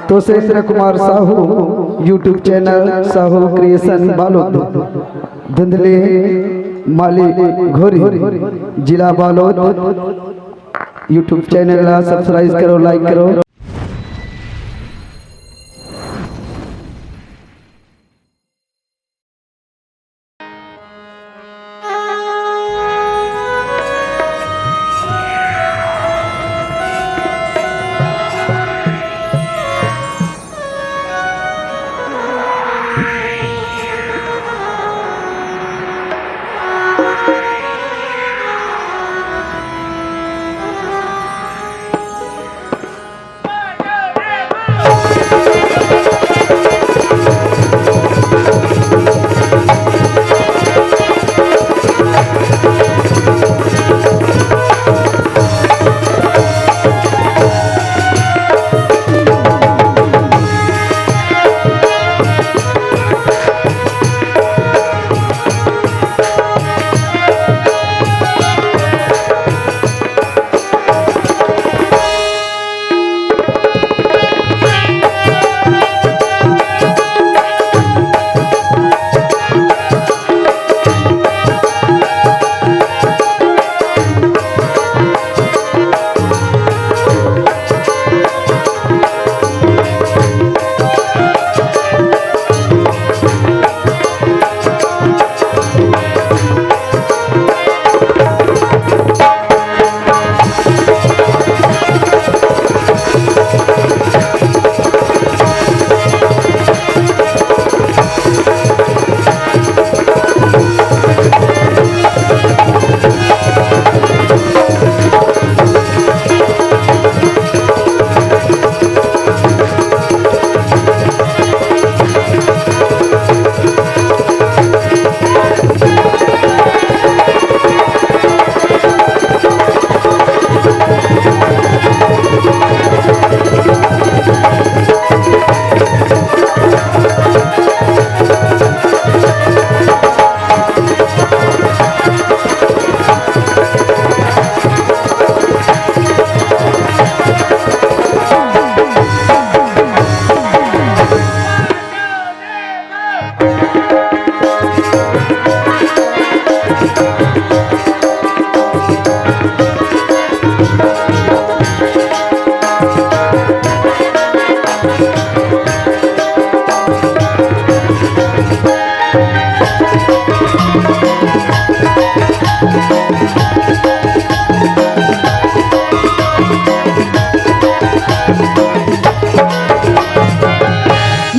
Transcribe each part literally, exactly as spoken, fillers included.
तो से Indra Kumar Sahu, YouTube channel Sahu Creation Balod, धुंधले माली घोरी, जिला बालोद। YouTube channel ला subscribe करो, like करो।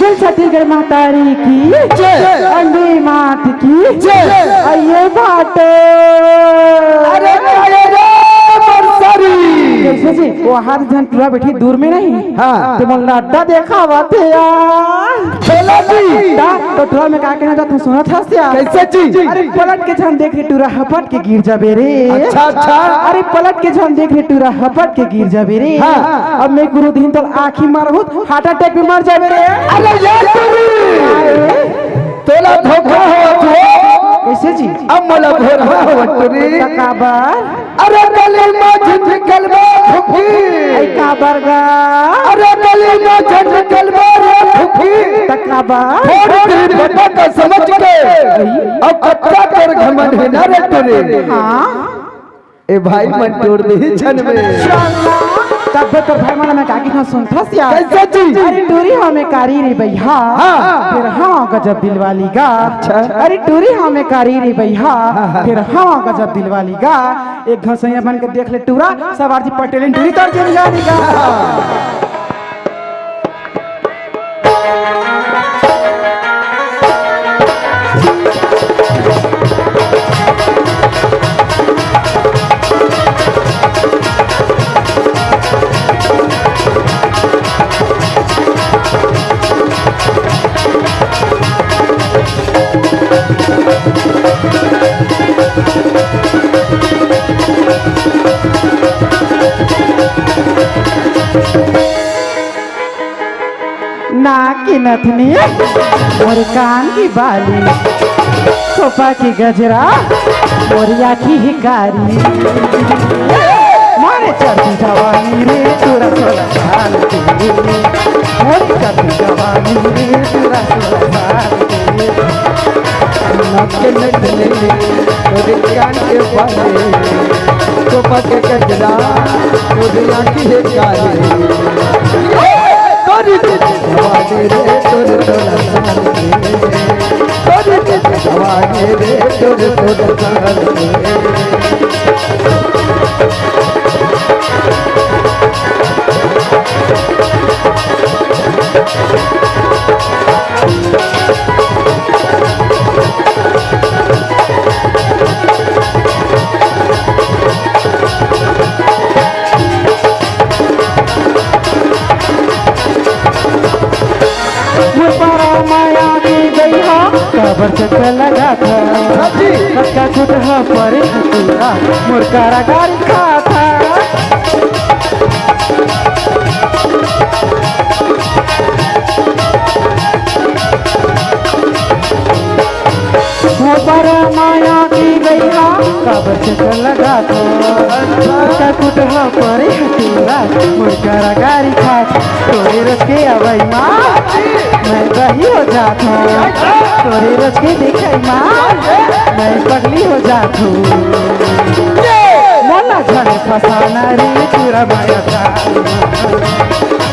बोल छत्तीसगढ़ महतारी की जय। अम्बे मात की जय। आइए भाटो। अरे काहे रे बरसरी? कैसे जी? वो हाथ झन टूरा बैठी दूर में नहीं। हाँ। तो मन लड्डा देखावत हे यार। चलो जी। ता, तो टूरा में का कहना चाहत हूँ, सुनत हस या? कैसे जी? अरे पलट के झन देख रे टूरा, हपट के गिर जाबे रे। अच्छा, अच्छा। अरे पलट के झन देख रे टूरा, हपट के गिर जाबे रे। हाँ। अब मैं गुरु दिन तोर आँखी मारहूँ, heart attack में मर जाबे रे। अरे यार टूरी। अरे। तोला धोखा होवत हे। कैसे जी? अब मोला भोरहा होवत टूरी। त काबर? अरे गली में झिझकल में फुफी। ऐ काबर गा? अरे गली में झिझकल में रे फुफी। त काबर? थोड़ी तेरी बेटा का समझ के। ऐ? अब कतका तोर घमंड हे ना रे टूरी। हाँ। ए भाई मन टूर देही छन में। तब तोर भाई मन में का कितना सुनथस यार। कैसे जी? अरे टूरी हमें कारी रे भैया। हाँ। फिर हाँ गजब दिलवाली गा। अच्छा। अरे टूरी हमें कारी रे भैया। हाँ, हाँ। फिर हाँ गजब दिलवाली गा। एक घसैया बन के देख ले टूरा, सवार जी पटेल टूरी तोर जिंदगानी गा। नाक के नथनी, मोर कान की बाली, खोपा की गजरा, मोर आँखी ही कारी। मारे चढ़ती जवानी रे, तोरा सोलह साल की। मोरी जाती जवानी रे, तोरा सोलह साल के। नाक के नथनी, तोरे कान के बाली, तोपा के गजरा, तोरे आँखी है काली। तोरी जवानी रे, तोरे सोलह साल के। तोरी जवानी रे, तोरे सोलह साल के। मोर पारा माया के गइहा, काबर चक्कर लगाथा? हाँ जी। कतका कुटहा परे हतुरा, मोर करा गारी खाथा। मोर पारा माया के गइहा, काबर चक्कर लगाथा? कतका कुटहा परे हतुरा, मोर करा गारी खाथा। तोरे रोज के अवई मा मैं बही हो जात हूँ, तोरे रोज के देखई मा मैं पगली हो जात हूँ। मोला झन फसाना रे तोरा माया जाल मा,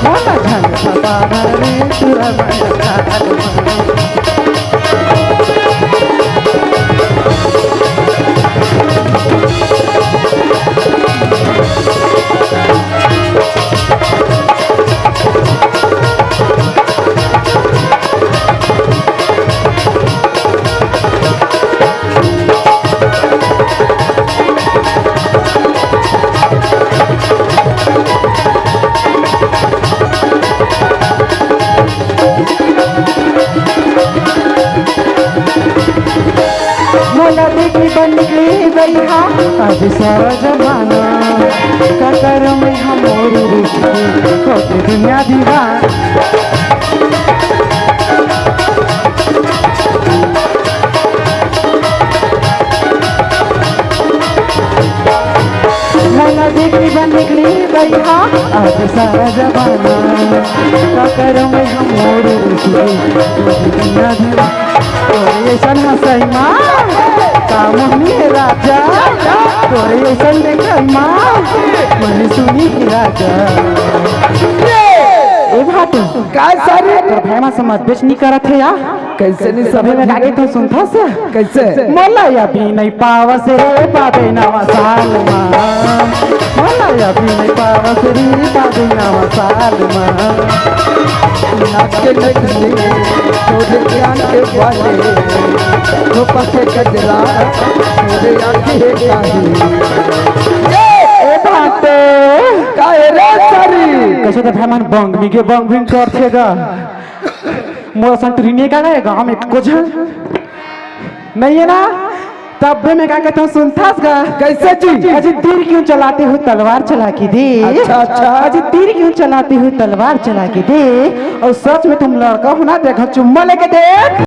मोला झन फसाना रे तोरा माया जाल मा। मोला देखी बन के बइहा, अब सारा जमाना। का करूं मैं हम मोरी रिश्ते को, दुनिया दीवाना। मोला देखी बन निकली बइहा, अब सारा जमाना। का करूं मैं हम मोरी रिश्ते, दुनिया दीवाना। तोरे अइसन हंसई मा का मोहनी हे राजा, तोरे अइसन देखई मा मन सुनी हे राजा। ए भाटो, का सारी? तोर भाई मा समझ बेच नी करत हे यार। कइसे नी समझ? सबे में आगे तू सुनथस? कइसे? मोला अभी नइ पावस रे पाबे नवा साल मा, मोला अभी नइ पावस रे पाबे नवा साल मा। नाक के नथनी, तोरे कान के बाली, खोपा के गजरा, तोरे आँखी हे काली। ए भाटो। का हे रे सारी? कइसे तो भाई मन बंग बिंग के बंग बिंग करथे गा। मोर असन टुरी नइ का गाँव में एको झन नइ हे ना। तब भी मैं का कहता हूँ, सुनथस गा? कइसे जी? अजी तीर क्यों चलाते हो तलवार चला के दे। अच्छा, अच्छा। अजी तीर क्यों चलाते हो तलवार चला के दे। अउ सच में तुम लड़का हो ना, देखो चुम्मा लेके देख।